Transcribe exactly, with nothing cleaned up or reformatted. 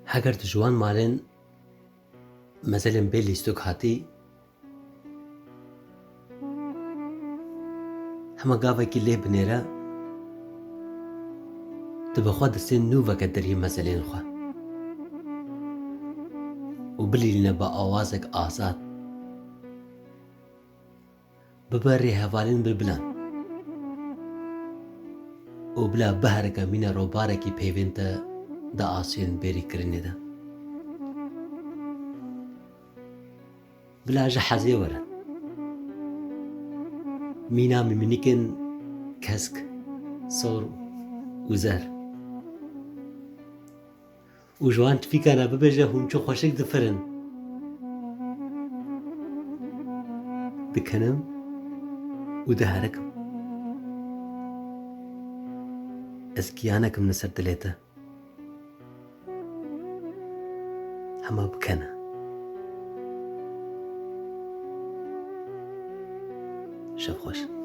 Heger tu ji wan malên mezelên bê lîstok hatî, hema gavekî lê binêre, tu bi xwe distên nû veke deriyê mezelên xwe û bilîlîne bi awazek azad. Bibe rêhevalên bilbilan û bila biherike mîne robarekî peyvên te di asiyên bêrîkirinê de. Bila ji hezê were mîna mîmînîkên kesk, sor û zer. Û ji wan çivîkana bibêje hûn çi xweşik difirin. Dikenim û diherikim. Ez giyanekim li ser dilê te. Hema bikene. Şev xweş.